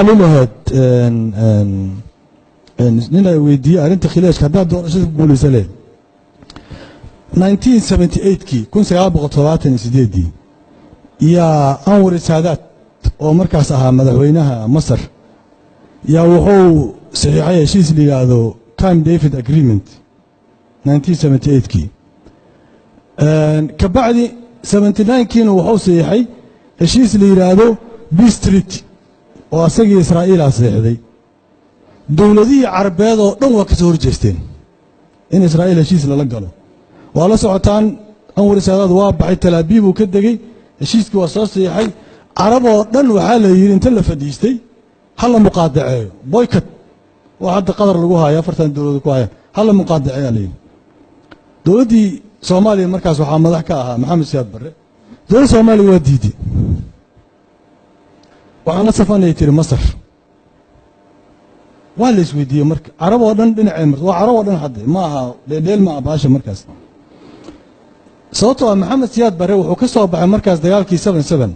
xali lahayd? Nin ay weydiiyey arrinta khilaashka haddaad doorashada ku guulaysa lehed, 1978kii, 1978-dii, yaa Anwar Saadaad oo markaas ahaa madaxweynaha Masar yaa wuxuu saxiixay heshiis la yidhaahdo Camp David Agreement 1978kii. Ka bacdi 79kiina wuxuu saxiixay heshiis la yidhaahdo Peace Treaty oo asagii Israa'iilaa saxiixday. Dowladihii Carabeed oo dhan waa ka soo horjeesteen in Israa'iil heshiis lala galo. Waa la socotaan, Anwar Saadaad waa baxay, Talaabiib uu ka degey, heshiiskii waa soo saxiixay. Carab oo dhan waxaa la yidhi, inta la fadhiistay, ha la muqaadaceeyo, boycott waa hadda Qatar lagu haayo, 40 dowladood ku hayaan, ha la muqaadaceeyaa la yidhi. Dowladdii Soomaaliya markaas waxaa madax ka ahaa Maxamed Siyaad Barre. Dowladda Soomaaliya waa diiday. Waxaan la safanayay tiri Masar. Waa la isweydiiyey marka, Carab oo dhan dhinacay marta, waa Carab oo dhan hadde, ma aha dheeldheel, ma aha baasha markaas, sababtoo ah Maxamed Siyaad Barre wuxuu ka soo baxay markaas dagaalkii 7-7.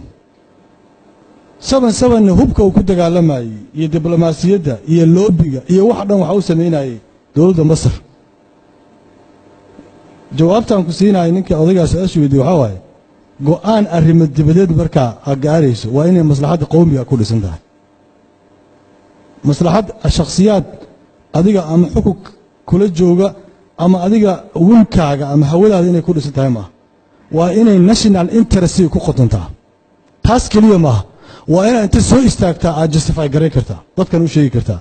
7-7-na hubka uu ku dagaalamayey iyo diblomaasiyadda iyo lobby-ga iyo wax dhan waxa u samaynayey dowladda Masar. Jawaabtaan ku siinaya ninka odaygaa su-aasha weydiye waxaa waaye, go'aan arrimo dibadeed markaa ha gaarayso waa inay maslaxadda qowmiga ku dhisan tahay. Maslaxad shakhsiyaad adiga ama xukun kula jooga ama adiga winkaaga ama hawadaada inay ku dhisan tahay maaha, waa inay national interest-iga ku qotontaa. Taas keliya maaha, waa inaad inta soo istaagtaa aad justify garayn kartaa, dadkan u sheegi kartaa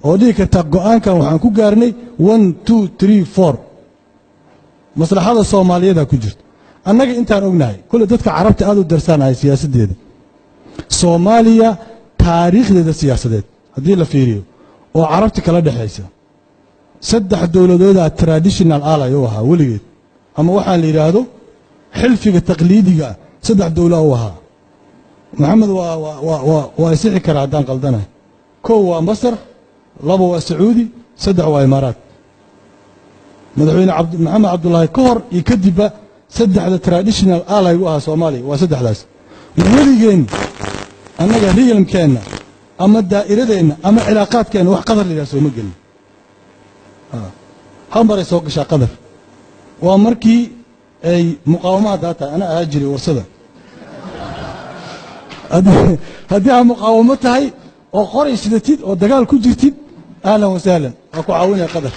oo dhihi kartaa, go'aankan waxaan ku gaarnay 1, 2, 3, 4, maslaxada Soomaaliyeeda ku jirto. Annaga intaan ognahay kulle, dadka Carabta aad u darsaanahay siyaasaddeeda Soomaaliya, taariikhdeeda siyaasadeed haddii la fiiriyo oo Carabta kala dhexaysa, saddex dowladoodaa traditional ally u ahaa weligeed, ama waxaan la yidhaahdo xilfiga taqliidiga, saddex dowla u ahaa. Maxamed waa isixi karaa haddaan qaldanahay. Kow waa Masar, laba waa Sacuudi, saddex waa Imaaraat. Madaxweyne Maxamed Cabdulaahi ka hor iyo kadibba saddexda traditional ally u ahaa Soomaaliya waa saddexdaas. Weligeen annaga realm-keenna ama daa'iradeenna ama cilaaqaadkeenna wax Qadar la yidhaha sooma gelin. Hal maray soo gashaa Qadar, waa markii ay muqaawamo haddaa tahay. Ana ahaa jiray warsada. Haddii aad muqaawamo tahay oo qoray sidatid oo dagaal ku jirtid, ahlan wasahlan, waa ku caawinaya Qadar.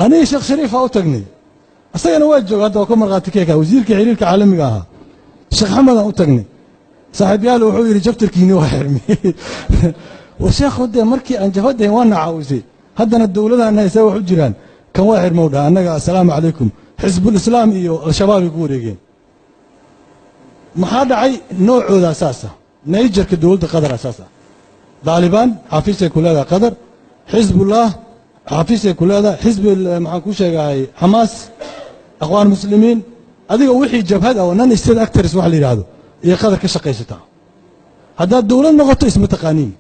Aniga Sheekh Shariifaa u tagnay, isagana waa jooga hadda, waa ka markhaati keeka, wasiirka xiriirka caalamiga ahaa Sheekh Xamedaan u tagnay. Saaxiibyaal, wuxuu yidhi, chapter-kiini waa xirmay. Sheekhu, dee markii aan jabhadayn waana caawisay, haddana dowladaan haysaa wax u jiraan, kan waa xirmow dhaha. Annaga assalaamu calaykum, Xisbul Islaam iyo Al-Shabaab ay ku wareegeen. Maxaa dhacay? Noocoodaa saasa, nature-ka dowladda Qadara saasa. Daalibaan xafiisay ku leedahay Qadar, Xisbullah xafiisay ku leedahay, xisbi maxaan ku sheegahay, Xamaas, Aqwaan Muslimiin, adiga wixii jabhad ah oo non state actors wax la yidhaahdo iyo Qadar ka shaqaysataa. Haddaad dowlad noqoto isma taqaaniin.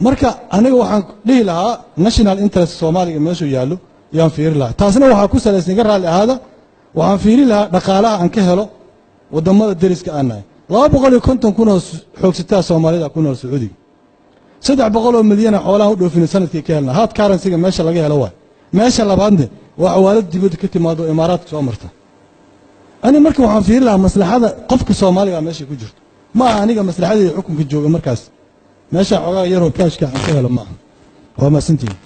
Marka aniga waxaan dhihi lahaa, national interest Soomaaliga meeshuu yaallo yaan fiiri lahaa. Taasna waxaa ku salaysan, iga raalli ahaada, waxaan fiiri lahaa dhaqaalaha aan ka helo waddamada deriska aan nahay. 250,000 oo xoogsataa Soomaalida ku nool Sacuudiga, 300 oo milyana xoolaha u dhoofina sanadkii ka helna. Hard currency-ga meesha laga helo waay. Meesha labaadne waa xawaalad dibadda ka timaado oo Imaaraadka soo marta. Ani marka waxaan fiiri lahaa maslaxada qofka Soomaaliga meeshay ku jirto, ma aha aniga maslaxadayda xukunka jooga markaas meesha xoogaa yaroo cash-ka aan ka helo maaha. Waa mahadsantihin.